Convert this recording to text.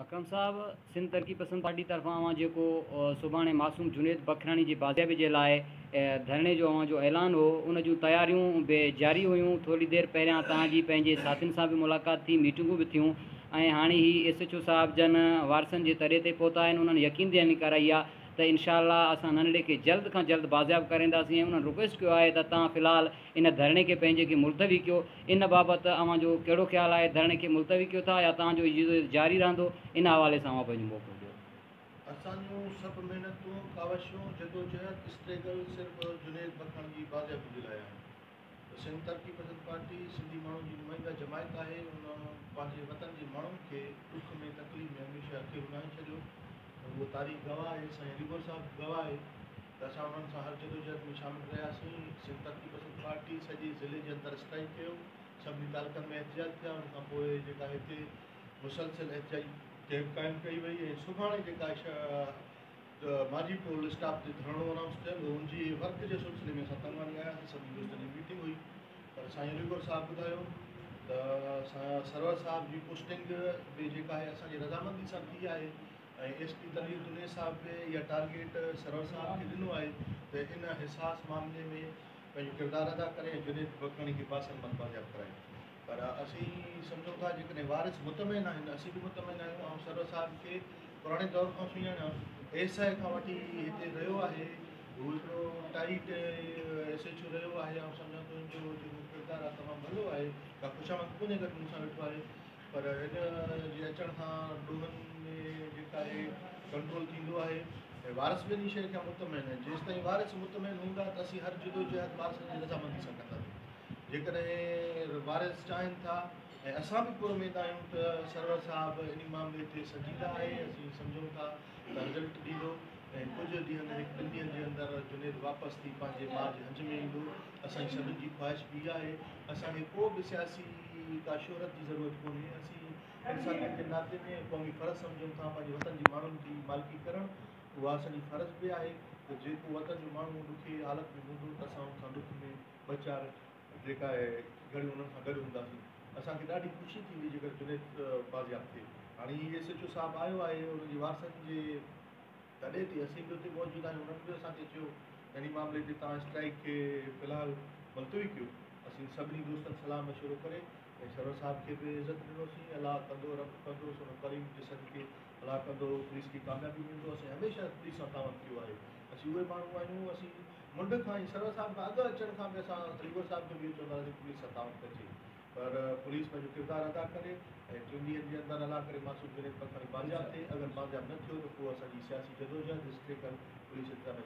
اڪرم صاحب، سنڌ ترقي پسند پارٽي طرفان اوهان جيڪو سڀاڻي معصوم جنيد بکراڻي جي بازيابي جي لاء ڌرڻي جو اوهان جو اعلان هو، ان جون تياريون به جاري هيون، ٿوري دير پهريان توهان جي پنهنجي ساٿين سان به ملاقات ٿي، ميٽنگون به ٿيون ۽ هاڻي هي ايس ايڇ او صاحب جن وارثن جي تڏي تي پهتا آهن، انهن يقين دهاني ڪرائي آهي ته انشاء الله اسان ننڍڙي کي جلد کان جلد بازياب ڪرائينداسين ۽ انهن رڪويسٽ ڪيو آهي ته توهان في الحال ان ڌرڻي کي پنهنجي کي ملتوي ڪيو، ان بابت اوهان جو ڪهڙو خيال آهي، ڌرڻي کي ملتوي ڪيو ٿا يا توهان جو هي جدوجهد جاري رهندو، ان حوالي سان اوهان پنهنجو موقف ڏيو. اسان جون سڀ محنتون، ڪاوشون، جدوجهد، اسٽريگل صرف جنيد بکڻ جي بازيابي جي لاء آهن. سنڌ ترقي پسند پارٽي سنڌي ماڻهن جي نمائنده جماعت آهي، ان پنهنجي وطن جي ماڻهن کي ڏک ۾ تڪليف ۾ هميشه اڪيلو ناهي ڇڏيو، اهو تاريخ گواهه آهي، سائين علي گوهر صاحب به گواهه آهي ته اسان انهن سان هر جدوجهد ۾ شامل رهياسين. سنڌ ترقي پسند پارٽي سڄي ضلعي جي اندر اسٽرائيڪ ڪيو، سڀني تعلقن ۾ احتجاج ٿيا، ان کان پوء جيڪا هتي مسلسل احتجاجي ڪئمپ قائم ڪئي وئي ۽ سڀاڻي جيڪا ماجي پول اسٽاپ تي ڌرڻو انائونس ٿيل هو، ان جي ورڪ جي سلسلي ۾ اسان تنگواڻي آياسين، سڀني دوستن جي ميٽنگ هئي پر سائين علي گوهر صاحب ٻڌايو ته سرور صاحب جي پوسٽنگ به جيڪا آهي اسان جي رضامندي سان ٿي آهي ۽ ايس پي تنوير دنيي صاحب به اها ٽارگيٽ سرور صاحب کي ڏنو آهي ته ان حساس معاملي ۾ پنهنجو ڪردار ادا ڪري ۽ جنيد بکراڻي کي باصلاحيت بازياب ڪرائي پر اسين سمجهون ٿا جيڪڏهن وارث مطمئن آهن اسين به مطمئن آهيون. آئون سرور صاحب کي پراڻي دور کان سڃاڻيان، ايس I کان وٺي هتي رهيو آهي، هو هڪڙو ٽائيٽ ايس ايڇ او رهيو آهي. آئون سمجهان ٿو هن جو جيڪو ڪردار آهي تمام ڀلو آهي، ڪا خوشامد ڪونهي گڏ مون سان ويٺو آهي پر هن جي اچڻ سان ڏوهن ۾ جيڪا آهي ڪنٽرول ٿيندو آهي ۽ وارث به انهي شيء کان مطمئن آهن. جيستائين وارث مطمئن هوندا ته اسين هر جدوجهد وارثن جي رضامندي سان ڪنداسين. جيڪڏهن وارث چاهين ٿا ۽ اسان به پراميد آهيون ته سرور صاحب انهي معاملي تي سنجيده آهي، اسين سمجهون ٿا ته رزلٽ ڏيندو ۽ ڪجهه ڏينهن هڪ ٻن ڏينهن جي اندر جنيد واپس ٿي پنهنجي ماء جي هنج ۾ ايندو. اسان جي سڀن جي خواهش به اها آهي. اسان کي ڪو به سياسي ڪا شهرت جي ضرورت ڪونهي. اسين انسانيت جي ناتي ۾ قومي فرض سمجهون ٿا پنهنجي وطن جي ماڻهن جي مالڪي ڪرڻ، اها اسان جي فرض به آهي ته جيڪو وطن جو ماڻهو ڏکي حالت ۾ هوندو ته اسان ان سان ڏک ۾ ٻه چار جيڪا آهي گهڙيون انهن سان گڏ هونداسين. اسان کي ڏاڍي خوشي ٿيندي جيڪر جنيد بازياب ٿئي. هاڻي هي ايس ايڇ او صاحب آيو آهي ان جي وارثن جي تڏي تي اسين به اتي موجود آهيون. انهن به اسان کي چيو ته انهي معاملي تي توهان اسٽرائيڪ کي في الحال ملتوي ڪيو. اسين سڀني دوستن صلاح مشورو ڪري ۽ سرور صاحب کي به عزت ڏنوسين. الله ڪندو رب ڪندو سو ڪريم جي صدقي الله ڪندو پوليس کي ڪاميابي ملندو. اسين هميشه پوليس سان تعاون ڪيو آهي. اسين اهي ماڻهو آهيون اسين منڍ کان ئي سرور صاحب کان اڳ اچڻ کان به اسان علي گوهر صاحب کي به اهو چوندا هئاسين پوليس سان تعاون ڪجي پر پوليس پنهنجو ڪردار ادا ڪري ۽ ٽن ڏينهن جي اندر الله ڪري معصوم جنيد پکاڻي بازياب ٿئي اگر بازياب نه ٿيو ته پوء اسان جي سياسي جدوجهد اسٽريڪل پوليس انتظاميه جي.